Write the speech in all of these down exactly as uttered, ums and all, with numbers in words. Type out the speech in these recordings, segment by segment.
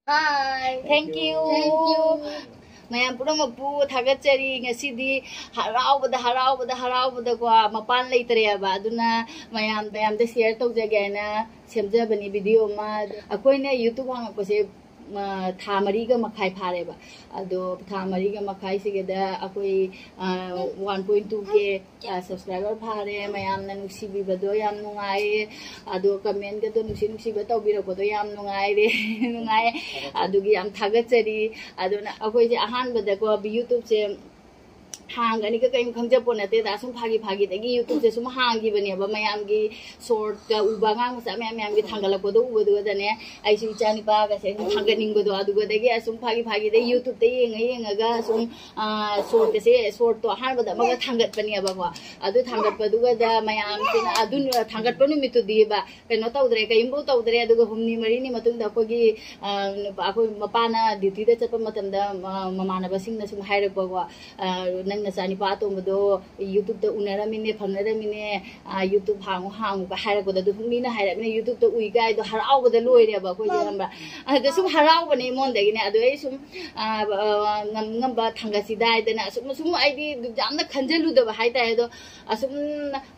Bye. Thank you. Thank you. ꯃꯌꯥꯝ ꯄꯨꯝꯅꯃꯛꯄꯨ ꯊꯥꯒꯠꯆꯔꯤ꯫ ꯉꯁꯤꯗꯤ ꯍꯔꯥꯎꯕꯗ, ꯍꯔꯥꯎꯕꯗ, ꯍꯔꯥꯎꯕꯗꯀꯣ ꯃꯄꯥꯟ ꯂꯩꯇ꯭ꯔꯦꯕ꯫ ꯑꯗꯨꯅ ꯃꯌꯥꯝ, ꯃꯌꯥꯝꯗ share ꯇꯧꯖꯒꯦ ꯍꯥꯏꯅ ꯁꯦꯝꯖꯕꯅꯤ video ꯑꯃ꯫ ꯑꯩꯈꯣꯏꯅ YouTube ꯍꯥꯡꯉꯛꯄꯁꯦ, ꯑ, ꯊꯥ ꯃꯔꯤꯒ ꯃꯈꯥꯏ ꯐꯥꯔꯦꯕ꯫ ꯑꯗꯣ ꯊꯥ ꯃꯔꯤꯒ ꯃꯈꯥꯏꯁꯤꯒꯗ ꯑꯩꯈꯣꯏ, ꯑ, one point two K, ꯑ, subscriber ꯐꯥꯔꯦ꯫ ꯃꯌꯥꯝꯅ ꯅꯨꯡꯁꯤꯕꯤꯕꯗꯣ ꯌꯥꯝ ꯅꯨꯡꯉꯥꯏꯌꯦ꯫ ꯑꯗꯣ commentꯒꯗꯣ ꯅꯨꯡꯁꯤ ꯅꯨꯡꯁꯤꯕ ꯇꯧꯕꯤꯔꯛꯄꯗꯣ ꯌꯥꯝ ꯅꯨꯡꯉꯥꯏꯔꯦ꯫ ꯅꯨꯡꯉꯥꯏ꯫ ꯑꯗꯨꯒꯤ ꯌꯥꯝ ꯊꯥꯒꯠꯆꯔꯤ꯫ ꯑꯗꯨꯅ ꯑꯩꯈꯣꯏꯁꯦ ꯑꯍꯥꯟꯕꯗꯀꯣ YouTubeꯁꯦ ꯍꯥꯡꯒꯅꯤꯒ ꯀꯔꯤꯝ ꯈꯪꯖꯄꯣꯠ ꯅꯠꯇꯦꯗ꯫ ꯑꯁꯨꯝ ꯐꯥꯒꯤ ꯐꯥꯒꯤꯗꯒꯤ YouTubeꯁꯦ ꯁꯨꯝ ꯍꯥꯡꯈꯤꯕꯅꯦꯕ꯫ ꯃꯌꯥꯝꯒꯤ shortꯀ ꯎꯕ, ꯑꯉꯥꯡ ꯃꯆꯥ ꯃꯌꯥꯝ ꯃꯌꯥꯝꯒꯤ ꯊꯥꯡꯒꯠꯂꯛꯄꯗꯣ ꯎꯕꯗꯨꯒꯗꯅꯦ, ꯑꯩꯁꯨ ꯏꯆꯥ ꯅꯨꯄꯥꯒꯁꯦ ꯑꯗꯨꯝ ꯊꯥꯡꯒꯠꯅꯤꯡꯕꯗꯣ꯫ ꯑꯗꯨꯒꯗꯒꯤ ꯑꯁꯨꯝ ꯐꯥꯒꯤ ꯐꯥꯒꯤꯗꯒꯤ YouTubeꯇ ꯌꯦꯡꯉ ꯌꯦꯡꯉꯒ ꯁꯨꯝ, ꯑ, shortꯀꯁꯦ, shortꯇꯣ ꯑꯍꯥꯟꯕꯗ ꯑꯃꯒ ꯊꯥꯡꯒꯠꯄꯅꯦꯕꯀꯣ꯫ ꯑꯗꯨ ꯊꯥꯡꯒꯠꯄꯗꯨꯒꯗ ꯃꯌꯥꯝꯁꯤꯅ ꯑꯗꯨ ꯊꯥꯡꯒꯠꯄ ꯅꯨꯃꯤꯠꯇꯨꯗꯤꯕ ꯀꯩꯅꯣ ꯇꯧꯗ꯭ꯔꯦ, ꯀꯔꯤꯝꯐꯥꯎ ꯇꯧꯗ꯭ꯔꯦ꯫ ꯑꯗꯨꯒ ꯍꯨꯝꯅꯤ ꯃꯔꯤꯅꯤ ꯃꯇꯨꯡꯗ ꯑꯩꯈꯣꯏꯒꯤ, ꯑ, ꯅꯨꯄꯥ, ꯑꯩꯈꯣꯏ ꯃꯄꯥꯅ dutyꯗ ꯆꯠꯄ ꯃꯇꯝꯗ, ꯑ, ꯃꯃꯥꯟꯅꯕꯁꯤꯡꯅ ꯁꯨꯝ ꯍꯥꯏꯔꯛꯄꯀꯣ, "ꯑ, ꯅꯪ ꯅꯆꯥꯅꯤꯄꯥ ꯑꯇꯣꯝꯕꯗꯣ YouTubeꯇ ꯎꯅꯔꯝꯃꯤꯅꯦ, ꯐꯪꯅꯔꯝꯃꯤꯅꯦ, ꯑ, YouTube ꯍꯥꯡꯉꯨ, ꯍꯥꯡꯉꯨꯒ" ꯍꯥꯏꯔꯛꯄꯗꯣ, ꯑꯗꯨ ꯁꯨꯝ ꯃꯤꯅ ꯍꯥꯏꯔꯛꯑꯃꯤꯅ YouTubeꯇ ꯎꯏ ꯀꯥꯏꯗꯣ ꯍꯔꯥꯎꯕꯗ ꯂꯣꯏꯔꯦꯕ ꯑꯩꯈꯣꯏꯁꯦ, ꯈꯪꯕ꯭ꯔꯥ? ꯑꯗ ꯁꯨꯝ ꯍꯔꯥꯎꯕꯅꯦ ꯑꯩꯉꯣꯟꯗꯒꯤꯅꯦ꯫ ꯑꯗꯨ ꯑꯩ ꯁꯨꯝ, ꯑ, ꯑ, ꯉꯝ ꯉꯝꯕ ꯊꯥꯡꯒꯠꯁꯤꯗ ꯍꯥꯏꯗꯅ ꯑꯁꯨꯝ, ꯁꯨꯝ ꯑꯩꯗꯤ ꯌꯥꯝꯅ ꯈꯟꯖꯜꯂꯨꯗꯕ ꯍꯥꯏꯇꯥꯔꯦ꯫ ꯑꯗꯣ ꯑꯁꯨꯝ,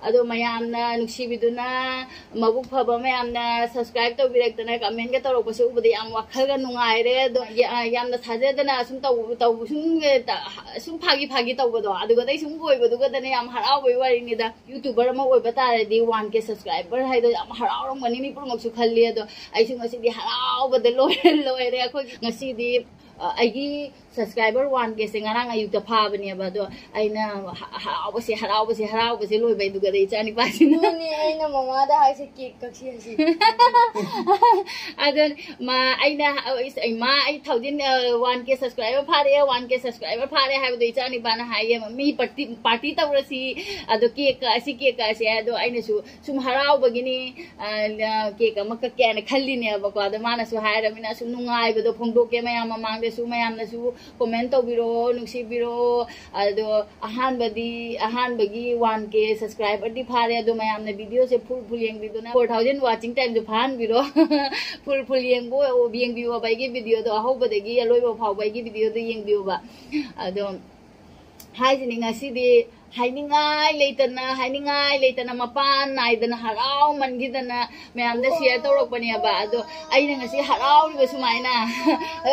ꯑꯗꯣ ꯃꯌꯥꯝꯅ ꯅꯨꯡꯁꯤꯕꯤꯗꯨꯅ, ꯃꯕꯨꯛ ꯐꯕ ꯃꯌꯥꯝꯅ subscribe ꯇꯧꯕꯤꯔꯛꯇꯅ commentꯀ ꯇꯧꯔꯛꯄꯁꯦ ꯎꯕꯗ ꯌꯥꯝ ꯋꯥꯈꯜꯒ ꯅꯨꯡꯉꯥꯏꯔꯦ꯫ ꯑꯗꯣ ꯌꯥ-, ꯌꯥꯝꯅ ꯊꯥꯖꯗꯅ ꯑꯁꯨꯝ ꯇꯧ-, ꯇꯧ-, ꯁꯨꯝ, ꯁꯨꯝ ꯐꯥꯒꯤ ꯐꯥꯒꯤ ꯇꯧꯕꯗꯣ, ꯑꯗꯨꯒꯗꯩ ꯁꯨꯝ ꯑꯣꯏꯕꯗꯨꯒꯗꯅꯦ ꯌꯥꯝ ꯍꯔꯥꯎꯕꯩ ꯋꯥꯔꯤꯅꯤꯗ꯫ YouTuber ꯑꯃ ꯑꯣꯏꯕ ꯇꯥꯔꯗꯤ one K subscriber ꯍꯥꯏꯗꯣ ꯌꯥꯝ ꯍꯔꯥꯎꯔꯝꯒꯅꯤ ꯃꯤ ꯄꯨꯝꯅꯃꯛꯁꯨ ꯈꯜꯂꯤ꯫ ꯑꯗꯣ ꯑꯩꯁꯨ ꯉꯁꯤꯗꯤ ꯍꯔꯥꯎꯕꯗ ꯂꯣꯏꯔꯦ, ꯂꯣꯏꯔꯦ꯫ ꯑꯩꯈꯣꯏ ꯉꯁꯤꯗꯤ, ꯑ, ꯑꯩꯒꯤ subscriber one Kꯁꯦ ꯉꯔꯥꯡ ꯑꯌꯨꯛꯇ ꯐꯥꯕꯅꯦꯕ꯫ ꯑꯗꯣ ꯑꯩꯅ ꯍ-, ꯍꯔꯥꯎꯕꯁꯦ, ꯍꯔꯥꯎꯕꯁꯦ, ꯍꯔꯥꯎꯕꯁꯦ ꯂꯣꯏꯕ ꯑꯗꯨꯒꯗ ꯏꯆꯥ ꯅꯨꯄꯥꯁꯤꯅ꯫ ꯑꯗꯨꯅꯦ ꯑꯩꯅ ꯃꯃꯥꯗ ꯍꯥꯏꯁꯦ, cake ꯀꯛꯁꯤ ꯍꯥꯏꯁꯦ꯫ ꯑꯗꯣ ꯃꯥ, ꯑꯩꯅ, "ꯏꯁ, ꯏꯃꯥ, ꯑꯩ thousand, ꯑ, one K subscriber ꯐꯥꯔꯦ, one K subscriber ꯐꯥꯔꯦ" ꯍꯥꯏꯕꯗꯣ ꯏꯆꯥ ꯅꯨꯄꯥꯅ ꯍꯥꯏꯌꯦ, "ꯃꯤ party, party ꯇꯧꯔꯁꯤ, ꯑꯗꯣ cake ꯀꯛꯑꯁꯤ, cake ꯀꯛꯑꯁꯤ" ꯍꯥꯏ꯫ ꯑꯗꯣ ꯑꯩꯅꯁꯨ ꯁꯨꯝ ꯍꯔꯥꯎꯕꯒꯤꯅꯤ, ꯑ, cake ꯑꯃ ꯀꯛꯀꯦ ꯍꯥꯏꯅ ꯈꯜꯂꯤꯅꯦꯕꯀꯣ꯫ ꯑꯗꯣ ꯃꯥꯅꯁꯨ ꯍꯥꯏꯔꯃꯤꯅ ꯁꯨꯝ ꯅꯨꯡꯉꯥꯏꯕꯗꯣ ꯐꯣꯡꯗꯣꯛꯀꯦ ꯃꯌꯥꯝ ꯃꯃꯥꯡꯗ꯫ ꯃꯌꯥꯝꯅꯁꯨ comment ꯇꯧꯕꯤꯔꯛꯑꯣ, ꯅꯨꯡꯁꯤꯕꯤꯔꯛꯑꯣ꯫ ꯑꯗꯣ ꯑꯍꯥꯟꯕꯗꯤ, ꯑꯍꯥꯟꯕꯒꯤ one K subscriberꯗꯤ ꯐꯥꯔꯦ, ꯑꯗꯣ ꯃꯌꯥꯝꯅ videoꯁꯦ full full ꯌꯦꯡꯕꯤꯗꯨꯅ, four thousand watching timeꯁꯨ ꯐꯥꯍꯟꯕꯤꯔꯣ꯫ Full full ꯌꯦꯡꯕ, ꯌꯦꯡꯕꯤꯌꯣꯕ ꯑꯩꯒꯤ videoꯗꯣ, ꯑꯍꯧꯕꯗꯒꯤ ꯑꯂꯣꯏꯕ ꯐꯥꯎꯕ ꯑꯩꯒꯤ videoꯗꯣ ꯌꯦꯡꯕꯤꯌꯣꯕ꯫ ꯑꯗꯣ ꯍꯥꯏꯁꯤꯅꯤ, ꯉꯁꯤꯗꯤ ꯍꯥꯏꯅꯤꯡꯉꯥꯏ ꯂꯩꯇꯅ, ꯍꯥꯏꯅꯤꯡꯉꯥꯏ ꯂꯩꯇꯅ, ꯃꯄꯥꯟ ꯅꯥꯏꯗꯅ ꯍꯔꯥꯎꯃꯟꯈꯤꯗꯅ ꯃꯌꯥꯝꯗ share ꯇꯧꯔꯛꯄꯅꯦꯕ꯫ ꯑꯗꯣ ꯑꯩꯅ ꯉꯁꯤ ꯍꯔꯥꯎꯔꯤꯕ ꯁꯨꯃꯥꯏꯅ,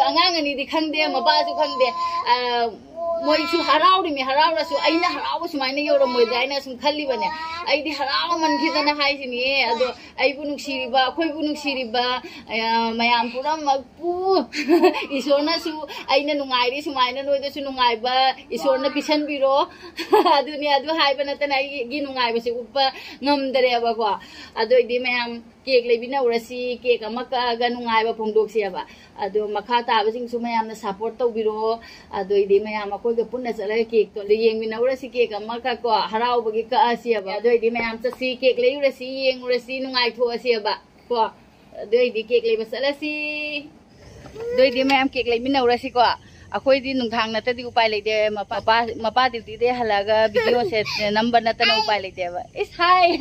ꯑꯉꯥꯡ ꯑꯅꯤꯗꯤ ꯈꯪꯗꯦ, ꯃꯄꯥꯁꯨ ꯈꯪꯗꯦ꯫ ꯑ, ꯃꯣꯏꯁꯨ ꯍꯔꯥꯎꯔꯤꯃꯤ, ꯍꯔꯥꯎꯔꯁꯨ ꯑꯩꯅ ꯍꯔꯥꯎꯕ ꯁꯨꯃꯥꯏꯅ ꯌꯧꯔꯝꯃꯣꯏꯗ꯭ꯔꯥ ꯍꯥꯏꯅ ꯁꯨꯝ ꯈꯜꯂꯤꯕꯅꯦ꯫ ꯑꯩꯗꯤ ꯍꯔꯥꯎꯃꯟꯈꯤꯗꯅ ꯍꯥꯏꯁꯤꯅꯤꯌꯦ꯫ ꯑꯗꯣ ꯑꯩꯕꯨ ꯅꯨꯡꯁꯤꯔꯤꯕ, ꯑꯩꯈꯣꯏꯕꯨ ꯅꯨꯡꯁꯤꯔꯤꯕ, ꯑ, ꯃꯌꯥꯝ ꯄꯨꯝꯅꯃꯛꯄꯨ ꯏꯁꯣꯔꯅꯁꯨ, ꯑꯩꯅ ꯅꯨꯡꯉꯥꯏꯔꯤ ꯁꯨꯃꯥꯏꯅ ꯅꯣꯏꯗꯁꯨ ꯅꯨꯡꯉꯥꯏꯕ ꯏꯁꯣꯔꯅ ꯄꯤꯁꯟꯕꯤꯔꯣ꯫ ꯑꯗꯨꯅꯤ, ꯑꯗꯨ ꯍꯥꯏꯕ ꯅꯠꯇꯅ ꯑꯩꯒꯤ ꯅꯨꯡꯉꯥꯏꯕꯁꯦ ꯎꯠꯄ ꯉꯝꯗꯔꯦꯕꯀꯣ꯫ ꯑꯗꯨ ꯑꯣꯏꯗꯤ ꯃꯌꯥꯝ cake ꯂꯩꯃꯤꯟꯅꯧꯔꯁꯤ, cake ꯑꯃ ꯀꯛꯑꯒ ꯅꯨꯡꯉꯥꯏꯕ ꯐꯣꯡꯗꯣꯛꯁꯦꯕ꯫ ꯑꯗꯣ ꯃꯈꯥ ꯇꯥꯕꯁꯤꯡꯁꯨ ꯃꯌꯥꯝꯅ support ꯇꯧꯕꯤꯔꯣ꯫ ꯑꯗꯨ ꯑꯣꯏꯗꯤ ꯃꯌꯥꯝ ꯑꯩꯈꯣꯏꯒ ꯄꯨꯟꯅ ꯆꯠꯂꯒ cakeꯇꯣ ꯑꯗꯨ ꯌꯦꯡꯃꯤꯟꯅꯧꯔꯁꯤ, cake ꯑꯃꯈꯛ ꯀꯣ, ꯍꯔꯥꯎꯕꯒꯤ ꯀꯛꯑꯁꯦꯕ꯫ ꯑꯗꯨ ꯑꯣꯏꯗꯤ ꯃꯌꯥꯝ ꯆꯠꯁꯤ, cake ꯂꯩꯔꯨꯔꯁꯤ, ꯌꯦꯡꯉꯨꯔꯁꯤ, ꯅꯨꯡꯉꯥꯏꯊꯣꯛꯑꯁꯦꯕ ꯀꯣ꯫ ꯑꯗꯨ ꯑꯣꯏꯗꯤ cake ꯂꯩꯕ ꯆꯠꯂꯁꯤ꯫ ꯑꯗꯨ ꯑꯣꯏꯗꯤ ꯃꯌꯥꯝ cake ꯂꯩꯃꯤꯟꯅꯧꯔꯁꯤꯀꯣ꯫ ꯑꯩꯈꯣꯏꯗꯤ ꯅꯨꯡꯗꯥꯡ ꯅꯠꯇꯗꯤ ꯎꯄꯥꯏ ꯂꯩꯇꯦ꯫ ꯃꯄꯥ, ꯃꯄꯥ, ꯃꯄꯥ dutyꯗꯩ ꯍꯜꯂꯛꯑꯒ videoꯁꯦ ꯅꯝꯕ ꯅꯠꯇꯅ ꯎꯄꯥꯏ ꯂꯩꯇꯦꯕ꯫ ꯏꯁ, ꯍꯥꯏ꯫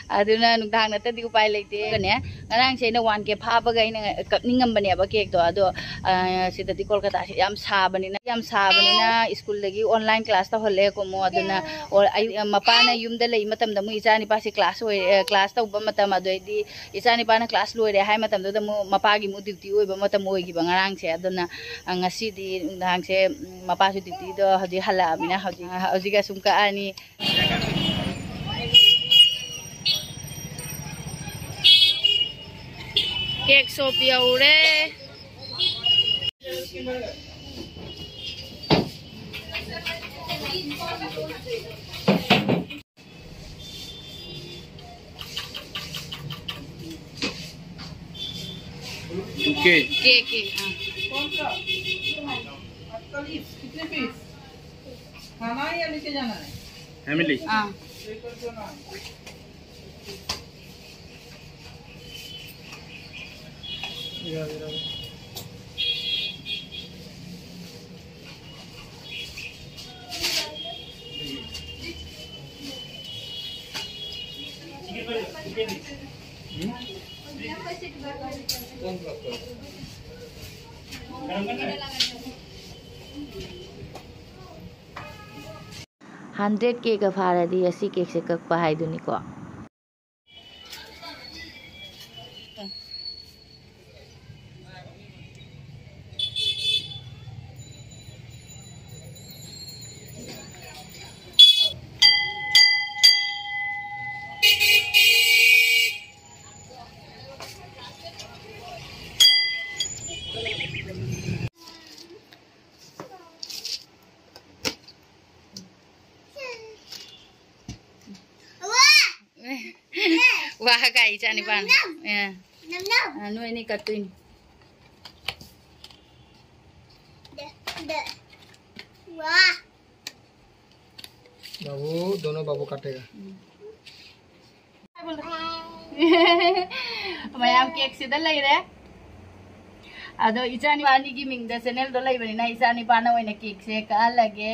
ꯑꯗꯨꯅ ꯅꯨꯡꯗꯥꯡ ꯅꯠꯇꯗꯤ ꯎꯄꯥꯏ ꯂꯩꯇꯦ꯫ ꯑꯗꯨꯒꯅꯦ, ꯉꯔꯥꯡꯁꯦ ꯑꯩꯅ one K ꯐꯥꯕꯒ ꯑꯩꯅ ꯀꯛꯅꯤꯡꯉꯝꯕꯅꯦꯕ cakeꯇꯣ꯫ ꯑꯗꯣ, ꯑ, ꯁꯤꯗꯗꯤ ꯀꯣꯜꯀꯇꯥꯁꯦ ꯌꯥꯝ ꯁꯥꯕꯅꯤꯅ, ꯌꯥꯝ ꯁꯥꯕꯅꯤꯅ schoolꯗꯒꯤ online class ꯇꯧꯍꯜꯂꯦ ꯀꯣꯃꯣ꯫ ꯑꯗꯨꯅ ꯑꯣ, ꯑꯩ, ꯃꯄꯥꯅ ꯌꯨꯝꯗ ꯂꯩ ꯃꯇꯝꯗ ꯑꯃꯨꯛ ꯏꯆꯥ ꯅꯤꯄꯥꯁꯦ class ꯑꯣꯏꯔꯦ, class ꯇꯧꯕ ꯃꯇꯝ, ꯑꯗꯨ ꯑꯣꯏꯗꯤ ꯏꯆꯥ ꯅꯤꯄꯥꯅ class ꯂꯣꯏꯔꯦ ꯍꯥꯏ ꯃꯇꯝꯗꯨꯗ ꯑꯃꯨꯛ ꯃꯄꯥꯒꯤ ꯑꯃꯨꯛ duty ꯑꯣꯏꯕ ꯃꯇꯝ ꯑꯣꯏꯈꯤꯕ ꯉꯔꯥꯡꯁꯦ꯫ ꯑꯗꯨꯅ, ꯑ, ꯉꯁꯤꯗꯤ ꯅꯨꯡꯗꯥꯡꯁꯦ, ꯎꯝ, ꯃꯄꯥꯁꯨ dutyꯗꯣ ꯍꯧꯖꯤꯛ ꯍꯜꯂꯛꯑꯃꯤꯅ ꯍꯧꯖꯤꯛ, ꯍꯧꯖꯤꯛ ꯑꯁꯨꯝ ꯀꯛꯑꯅꯤ꯫ Cake shop ꯌꯧꯔꯦ꯫ Two K. Cake, cake, हाँ। कौन सा? अड़तालीस, कितने piece? खाना है या लेके जाना है? Family. हाँ। लेकर जाना है। ꯍꯟꯗ꯭ꯔꯦꯠ ꯀꯦꯒ ꯐꯥꯔꯗꯤ ꯑꯁꯤ ꯀꯦꯛꯁꯦ ꯀꯛꯄ ꯍꯥꯏꯗꯨꯅꯤꯀꯣ꯫ ꯋꯥ ꯀꯥꯏ ꯏꯆꯥ ꯅꯤꯄꯥꯅ꯫ ꯑꯦ꯫ ꯑ, ꯅꯣꯏ ꯑꯅꯤ ꯀꯠꯇꯣꯏꯅꯤ꯫ बाबू, दोनों बाबू काटेगा। ꯃꯌꯥꯝ ꯀꯦꯛꯁꯤꯗ ꯂꯩꯔꯦ꯫ ꯑꯗꯣ ꯏꯆꯥꯅꯤꯄꯥꯅꯤꯒꯤ ꯃꯤꯡꯗ ꯆꯦꯅꯦꯜꯗꯣ ꯂꯩꯕꯅꯤꯅ ꯏꯆꯥꯅꯤꯄꯥꯅ ꯑꯣꯏꯅ ꯀꯦꯛꯁꯦ ꯀꯛꯍꯜꯂꯒꯦ꯫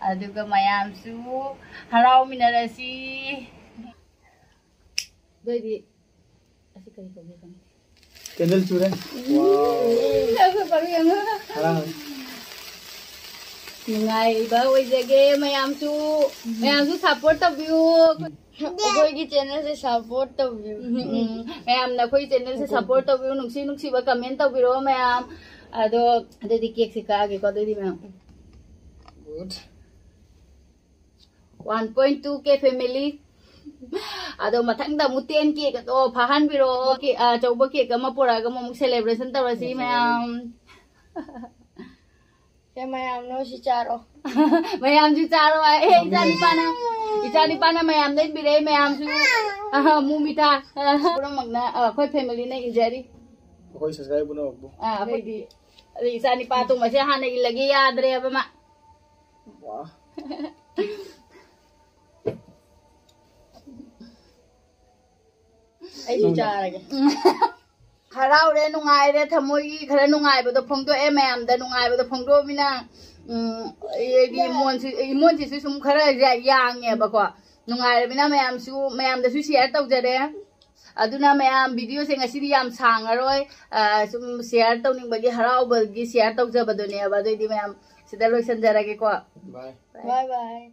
ꯑꯗꯨꯒ ꯃꯌꯥꯝꯁꯨ ꯍꯔꯥꯎꯃꯤꯟꯅꯔꯁꯤ꯫ ꯑꯗꯨꯑꯣꯏꯗꯤ ꯑꯁꯤ ꯀꯔꯤ ꯀꯧꯒꯦ ꯈꯪꯗꯦ꯫ ꯀꯦꯟꯗꯜ ꯆꯨꯔꯦ꯫ ꯋꯥꯎ꯫ ꯍꯔꯥꯎ꯫ ꯅꯨꯡꯉꯥꯏꯕ ꯑꯣꯏꯖꯒꯦ ꯃꯌꯥꯝꯁꯨ꯫ ꯃꯌꯥꯝꯁꯨ ꯁꯞꯄꯣꯔꯠ ꯇꯧꯕꯤꯌꯨ꯫ ꯑꯩꯈꯣꯏꯒꯤ ꯆꯦꯅꯦꯜꯁꯦ ꯁꯞꯄꯣꯔꯠ ꯇꯧꯕꯤꯌꯨ꯫ ꯎꯝ, ꯃꯌꯥꯝꯅ ꯑꯩꯈꯣꯏ ꯆꯦꯅꯦꯜꯁꯦ ꯁꯞꯄꯣꯔꯠ ꯇꯧꯕꯤꯌꯨ, ꯅꯨꯡꯁꯤ ꯅꯨꯡꯁꯤꯕ ꯀꯃꯦꯟ ꯇꯧꯕꯤꯔꯛꯑꯣ ꯃꯌꯥꯝ꯫ ꯑꯗꯣ ꯑꯗꯨꯗꯤ ꯀꯦꯛꯁꯦ ꯀꯛꯑꯒꯦꯀꯣ ꯑꯗꯨꯗꯤ ꯃꯌꯥꯝ꯫ Good. One point two K family꯫ ꯑꯗꯣ ꯃꯊꯪꯗ ꯑꯃꯨꯛ ten K ꯒꯗꯣ ꯐꯥꯍꯟꯕꯤꯔꯛꯑꯣ꯫ ꯀꯦꯛ, ꯑꯆꯧꯕ ꯀꯦꯛ ꯑꯃ ꯄꯨꯔꯛꯑꯒ ꯑꯃꯨꯛ celebration ꯇꯧꯔꯁꯤ ꯃꯌꯥꯝ꯫ ꯁꯦ ꯃꯌꯥꯝꯅ ꯁꯤ ꯆꯥꯔꯣ꯫ ꯃꯌꯥꯝꯁꯨ ꯆꯥꯔꯣ ꯍꯥꯏ꯫ ꯑꯦ, ꯏꯆꯥ ꯅꯤꯄꯥꯅ, ꯏꯆꯥ ꯅꯤꯄꯥꯅ ꯃꯌꯥꯝꯗ ꯏꯟꯕꯤꯔꯛꯑꯦ ꯃꯌꯥꯝꯁꯨ꯫ ꯑꯍ, ꯃꯨꯃꯤꯊꯥ꯫ ꯄꯨꯝꯅꯃꯛꯅ, ꯑ, ꯑꯩꯈꯣꯏ family ꯅ ꯏꯟꯖꯔꯤ꯫ ꯑꯩꯈꯣꯏ subscribe ꯄꯨꯝꯅꯃꯛꯄꯨ꯫ ꯑ, ꯑꯩꯈꯣꯏꯗꯤ, ꯑꯗꯩ ꯏꯆꯥ ꯅꯤꯄꯥ ꯑꯇꯣꯝꯕꯁꯦ ꯍꯥꯟꯅ ꯏꯜꯂꯒꯦ ꯌꯥꯗ꯭ꯔꯦꯕ ꯃꯥ꯫ ꯋꯥ꯫ ꯑꯩꯁꯨ ꯆꯥꯔꯒꯦ꯫ ꯍꯔꯥꯎꯔꯦ, ꯅꯨꯡꯉꯥꯏꯔꯦ, ꯊꯃꯣꯏꯒꯤ ꯈꯔ ꯅꯨꯡꯉꯥꯏꯕꯗꯣ ꯐꯣꯡꯗꯣꯛꯑꯦ ꯃꯌꯥꯝꯗ꯫ ꯅꯨꯡꯉꯥꯏꯕꯗꯣ ꯐꯣꯡꯗꯣꯛꯑꯃꯤꯅ, ꯎꯝ, ꯑꯩꯗꯤ ꯏꯃꯣꯟꯁꯤ, ꯏꯃꯣꯟꯁꯤꯁꯨ ꯁꯨꯝ ꯈꯔ ꯌꯥ- ꯌꯥꯡꯉꯦꯕꯀꯣ꯫ ꯅꯨꯡꯉꯥꯏꯔꯕꯅꯤꯅ ꯃꯌꯥꯝꯁꯨ, ꯃꯌꯥꯝꯗꯁꯨ ꯁꯤꯌꯔ ꯇꯧꯖꯔꯦ꯫ ꯑꯗꯨꯅ ꯃꯌꯥꯝ, ꯚꯤꯗꯤꯑꯣꯁꯦ ꯉꯁꯤꯗꯤ ꯌꯥꯝ ꯁꯥꯡꯉꯔꯣꯏ꯫ ꯑ, ꯁꯨꯝ ꯁꯤꯌꯔ ꯇꯧꯅꯤꯡꯕꯒꯤ, ꯍꯔꯥꯎꯕꯒꯤ ꯁꯤꯌꯔ ꯇꯧꯖꯕꯗꯨꯅꯦꯕ꯫ ꯑꯗꯨꯑꯣꯏꯗꯤ ꯃꯌꯥꯝ ꯁꯤꯗ ꯂꯣꯏꯁꯟꯖꯔꯒꯦꯀꯣ꯫ ꯕꯥꯏ꯫ ꯕꯥꯏ ꯕꯥꯏ꯫